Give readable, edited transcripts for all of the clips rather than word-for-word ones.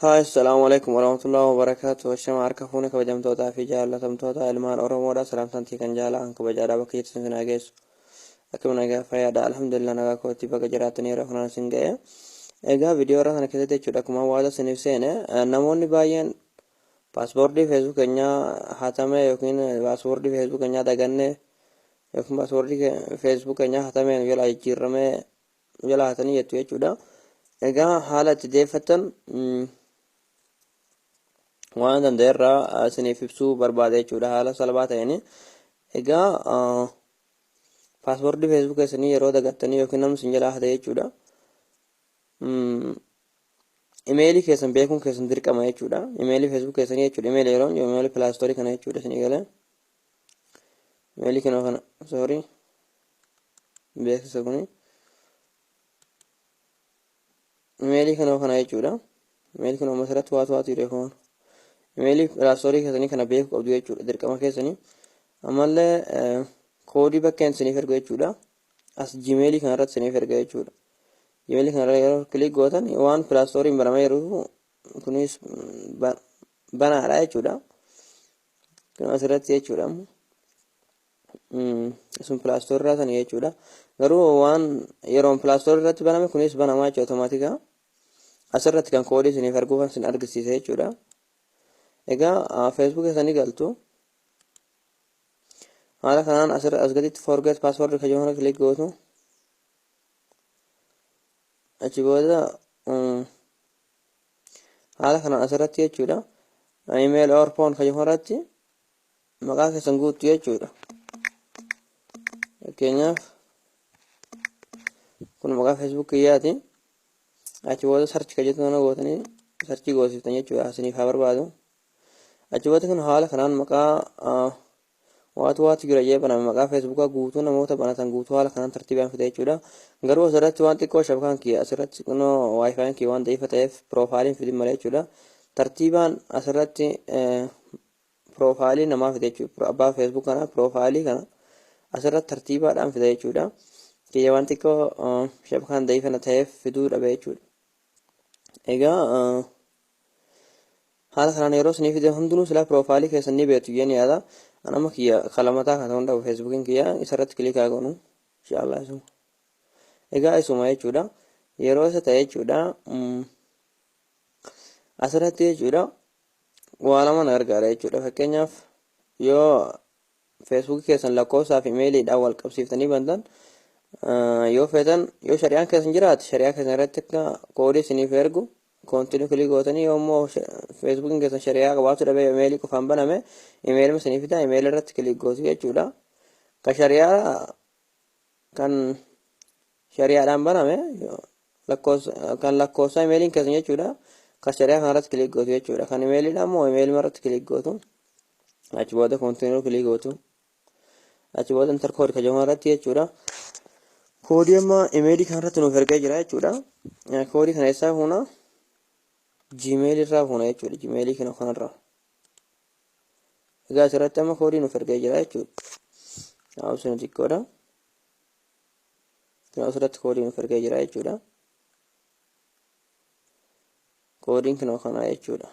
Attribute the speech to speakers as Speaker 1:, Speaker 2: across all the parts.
Speaker 1: Haay, assalaamu alaikum warahmatullahi wabarakaatu. Ashama harka fuune kabajamtootaa fi jaallatamtoota ilmaan Oromoodha. Salaamtantii kan jaala'an kabajaadha bakka jirtan sin haa geessu. Akkam nagaa fayyaadha. Alhamdulillah nagaa kootti bakka jiraatanii yeroo kanaan sin ga'e. Egaa viidiyoo irra kana keessatti jechuudha akkuma waada siniif seene namoonni baay'een paaspoortii feesbuuk keenyaa hatame yookiin paaspoortii feesbuuk keenyaa daganne yookiin paaspoortii feesbuuk keenyaa hatame nu jalaa jijjiirramee nu jalaa hatanii jettu jechuudha. Egaa haala itti deeffattan waan danda'e irraa isiniif ibsuu barbaade jechuudha haala salphaa ta'een. Egaa paaspoortii feesbuuk keessanii yeroo dagattanii yookiin namni isin jalaa hate jechuudha. Imeelii keessan beekuun keessan dirqama jechuudha. Imeelii feesbuuk keessanii jechuudha. Imeelii yeroo imeelii pilaastoorii kana jechuudha isinii galee. Imeelii kana soorii beeksisa kuni. Imeelii kana jechuudha. Imeelii kana asirratti waatu waatu jiru kun. Imeelii pilaastoorii keessanii kana beekuu qabdu jechuudha dirqama keessanii. Ammallee koodii bakkeen isiniif ergu jechuudha. As jimeelii kanarratti isiniif erga jechuudha. Jimeelii kanarra yeroo kilik gootan waan pilaastooriin banamee jiruuf kunis banaadha jechuudha. Kun asirratti jechuudha. Sun pilaastorii irraa sani jechuudha. Garuu waan yeroon pilaastorii irratti baname kunis banamaa jechuudha otomaatika. Asirratti kan koodii isiniif arguu kan isin argisiise jechuudha. Egaa feesbuuk keessanii galtu. Haala kanaan asirra as gaditti forget password kan jedhu kana kilik gootu. Achi booda haala kanaan asirratti jechuudha. Email or phone kan jedhu irratti maqaa keessan guuttu jechuudha. Fakkeenyaaf kun maqaa Facebook kiyyaati. Achi booda search kan jettu kana gootanii search goosiftan jechuudha. Isiniif haa barbaadu. Achi booda kun haala kanaan maqaa waatu waatu jira jee baname maqaa Facebookaa guutuu namoota banatan guutuu haala kanaan tartiibaan fida jechuudha. Garuu asirratti waan xiqqoo shabakaan kiyya asirratti kunoo waayifaayin kiyya waan da'iifa ta'eef piroofaayiliin fidin malee jechuudha. Tartiibaan asirratti piroofaayilii namaa fida jechuudha. Abbaa Facebook kana piroofaayilii kana asirratti tartiibaadhaan fida jechuudha. Kiyya waan xiqqoo shabakaan da'iifa ta'eef fiduu dhabe jechuudha. Egaa haala kanaan yeroo isinii fide hundinuu silaa piroofaayilii keessan ni beektu jeen yaada. An amma kiyya kalamataa kan ta'uu dhabu feesbuukiin kiyya isarratti kilikaa goonu inshaallah isuma. Egaa isuma jechuudha. Yeroo isa ta'e jechuudha. Asirratti jechuudha waa lama na gargaara jechuudha. Fakkeenyaaf yoo feesbuukii keessan lakkoofsaa fi imeeliidhaan wal qabsiiftanii bantan yoo feetan yoo shari'aan keessan jiraate shari'aa keessan irratti akka koodii isiniif ergu koontinuu kilik gootanii yoo immoo feesbuukiin keessan shari'aa qabaachuu dhabee imeelii qofaan baname imeelima isiniif fida imeelii irratti kilik gootu jechuudha. Kan shari'aa kan shari'aadhaan baname lakkoofsa kan lakkoofsa imeeliin keessan jechuudha. Kan shari'aa kanarratti kilik gootu jechuudha. Kan imeeliidhaan immoo imeelima irratti kilik gootu. Achi booda koontinuu kilik gootu. Achi booda enter code kan jedhamu irratti jechuudha. Koodii amma imeelii kanarratti nuuf ergee jira jechuudha. Koodii kana eessaa fuuna? Gmail irraa fuuna jechuudha. Gmailii kana kanarraa. Egaa asirratti amma koodii nuuf ergee jira jechuudha. Haabsinu xiqqoodha. Asirratti koodii nuuf ergee jira jechuudha. Koodiin kunoo kana jechuudha.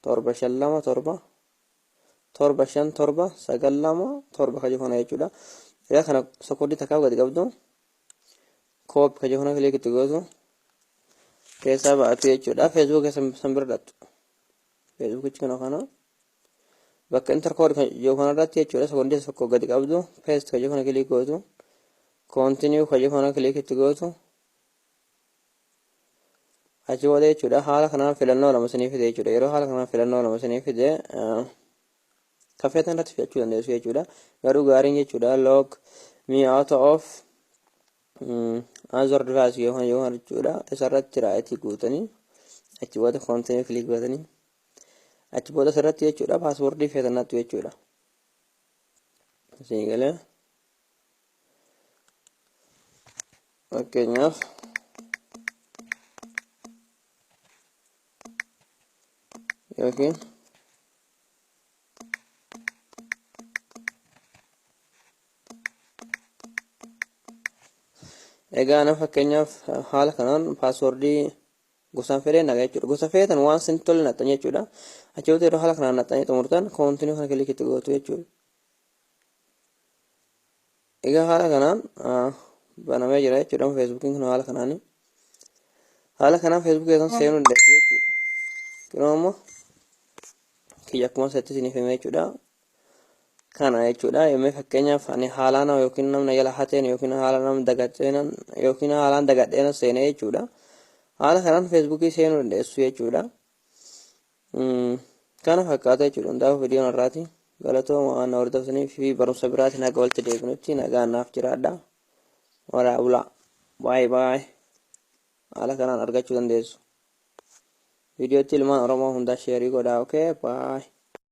Speaker 1: 7 5 2 7 7 5 7 9 2 7 kan jedhu kana jechuudha. Egaa kana sekoondii takkaaf gadi qabdu kooppi kan jedhu kana kilik itti gootu keessaa ba'atu jechuudha. Feesbuuk keessa san bira dhattu. Feesbuukichi kana kana bakka inter code kan jedhu kanarratti jechuudha. Sekoondii tokko gadi qabdu paste kan jedhu kana kilik gootu continue kan jedhu kana kilik itti gootu achi booda jechuudha haala kanaan filannoo lama isinii fide jechuudha. Yeroo haala kanaan filannoo lama isinii fide kan feetan irratti filachuu dandeessu jechuudha. Garuu gaariin jechuudha log me out of other device yookaan yookaan jechuudha isarratti raayitii guutanii achi booda continue click gootanii achi booda asirratti jechuudha paaswoordii feetan nattu jechuudha. Isinii galee fakkeenyaaf yookiin egaa ana fakkeenyaaf haala kanaan paaswoordii Gosaan fedhee naqa jechuudha. Gosa feetan waan isinitti tole naqxan jechuudha. Achi booda yeroo haala kanaan naqxanii xumurtan continue kana click itti gootu jechuudha. Egaa haala kanaan banamee jira jechuudha. Feesbuukiin kun haala kanaani. Haala kanaan Feesbuukii keessan seenuu dandeessu jechuudha. Yeroo ammoo kiyya akkuma asitti isiniif hime jechuudha. Kana jechuudha. Yommuu fakkeenyaaf ani haalaan yookiin namna jala hateen yookiin haala nama dagadheen yookiin haalaan dagadheen seenee jechuudha. Haala kanaan Feesbuukii seenuu dandeessu jechuudha. Kana fakkaata jechuudha. Hundaafuu viidiyoon har'aati. Galatooma waan na hordoftaniif fi barumsa biraatiin haga walitti deebinutti nagaan naaf jiraadha. Waraa bulaa. Baay'ee baay'ee. Haala kanaan argachuu dandeessu. Viidiyootti ilmaan Oromoo hundaa share godhaa. Okay, bye.